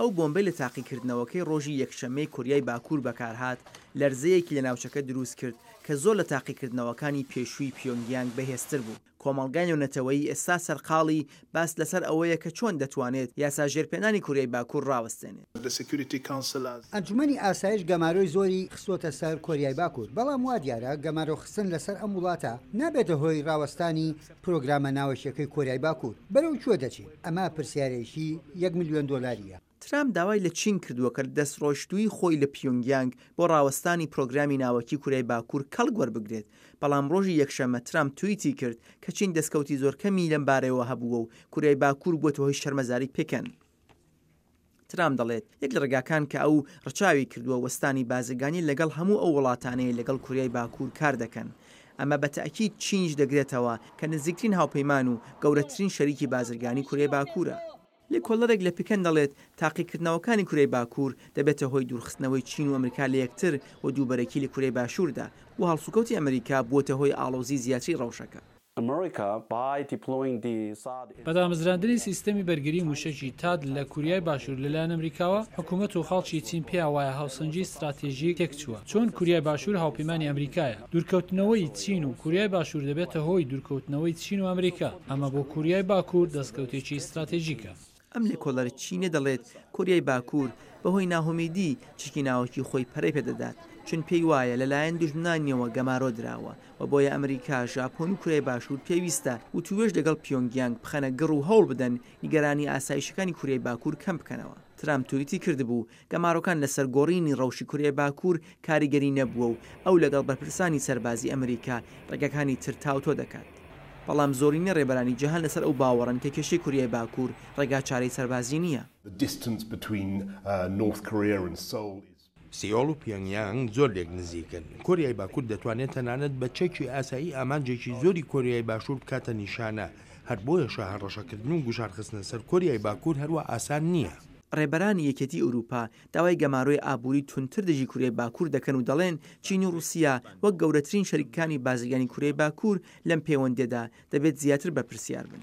ئەو بۆمبەی لە تاقیکردنەوەکەی ڕۆژی یەکشەممەی کۆریای باکوور بەکارهات، لەرزەیەکی لە ناوچەکە دروستکرد کە زۆر لە تاقیکردنەوەکانی پێشووی پیۆنگیانگ بەهێزتر بوو. کۆمەڵگای نێونەتەوەیی ئێستا سەرقاڵی باس لەسەر ئەوەیە کە چۆن دەتوانێت یاسا ژێرپێنانی کوریای باکوور ڕاوەستێنێت. ئەنجومەنی ئاسایش گەمارۆی زۆری خستۆتە سەر کۆریای باکوور، بەڵام وا دیارە گەمارۆ خستن لەسەر ئەم وڵاتە نابێتە هۆی ڕاوەستانی پرۆگرامە ناوەکیەکەی کۆریای باکوور. بەرەو کوێ دەچین؟ ئەمە پرسیارێکی یەک ملیۆن دۆلارییە. ترامپ داوای لە چین کردووە کە لە دەستڕۆیشتوویی خۆی لە پیونگیانگ بۆ ڕاوەستانی پرۆگرامی ناوەکی کوریای باکوور کەڵک وەربگرێت، بەڵام ڕۆژی یەکشەممە ترامپ تویتی کرد کە چین دەستکەوتی زۆر کەمی لەم بارەیەوە هەبووە و کوریای باکوور بووەتە هۆی شەرمەزاری پکەن. ترامپ دەڵێت یەک لە ڕێگاکان کە ئەو ڕچاوی کردووە وەستانی بازرگانی لەگەڵ هەموو ئەو وڵاتانەیە لەگەڵ کوریای باکوور کار دەکەن. ئەمە بە تەئکید چینیش دەگرێتەوە کە نزیکترین هاوپەیمان و گەورەترین شەریکی بازرگانی کوریای باکوورە. لێکۆڵەرێک لە پکەن دەڵێت، تاقیکردنەوەکانی کورەی باکوور دەبێتە هۆی دوورخستنەوەی چین و ئەمریکا لە یەکتر و دووبەرەکی لە کورەی باشووردا و هەڵسوکەوتی ئەمریکا بووەتە هۆی ئاڵۆزی زیاتری ڕەوشەکە. بە دامەزراندنی سیستەمی بەرگری مووشەکی تاد لە کوریای باشوور لەلایەن ئەمریکاوە، حکوومەت و خەڵکی چین پێیان وایە هاوسەنگی ستراتێژیک تێکچووە، چۆن کوریای باشوور هاوپەیمانی ئەمریکایە. دوورکەوتنەوەی چین و کوریای باشوور دەبێتە هۆی دوورکەوتنەوەی چین و ئەمریکا، ئەمە بۆ کوریای باکوور دەستکەوتێکی ستراتێژیکە. ئەم لێکۆڵەرە چینیە دەڵێت کۆریای باکوور بەهۆی ناهومیدی چەکی ناوەکی خۆی پەرەی پێدەدات، چون پێی وایە لەلایەن دوژمنانیەوە گەمارۆ دراوە و بۆیە ئەمریکا، ژاپۆن و کوریای باشوور پێویستە وتووێژ لەگەڵ پیۆنگیانگ بخەنە گڕ و هەوڵ بدەن نیگەرانی ئاسایشەکانی کوریای باکوور کەم بکەنەوە. ترامپ تویتی کردبوو گەمارۆکان لەسەر گۆڕینی ڕەوشی کوریای باکوور کاریگەری نەبووە و ئەو لەگەڵ بەرپرسانی سەربازی ئەمریکا ڕێگاکانی تر تاوتۆ دەکات. بەڵام زۆرینەی ڕێبەرانی جیهان لەسەر ئەو باوەڕەن کە کێشەی کوریای باکوور ڕێگا چارەی سەربازی نییە. سیئۆل و پیۆنگیانگ زۆر لێک نزیکن. کۆریای باکوور دەتوانێت تەنانەت بە چەکی ئاسایی ئامانجێکی زۆری کۆریای باشوور بکاتە نیشانە. هەر بۆیەشە هەڕەشەکردن و گوشارخستنە سەر کۆریای باکوور هەروا ئاسان نییە. ڕێبەرانی یەکێتی ئەوروپا داوای گەمارۆی ئابووری توندتر دژی کوریای باکوور دەکەن و دەڵێن چین و ڕووسیا وەک گەورەترین شەریکەکانی بازرگانی کوریای باکوور لەم پێوەندییەدا دەبێت زیاتر بەرپرسیار بن.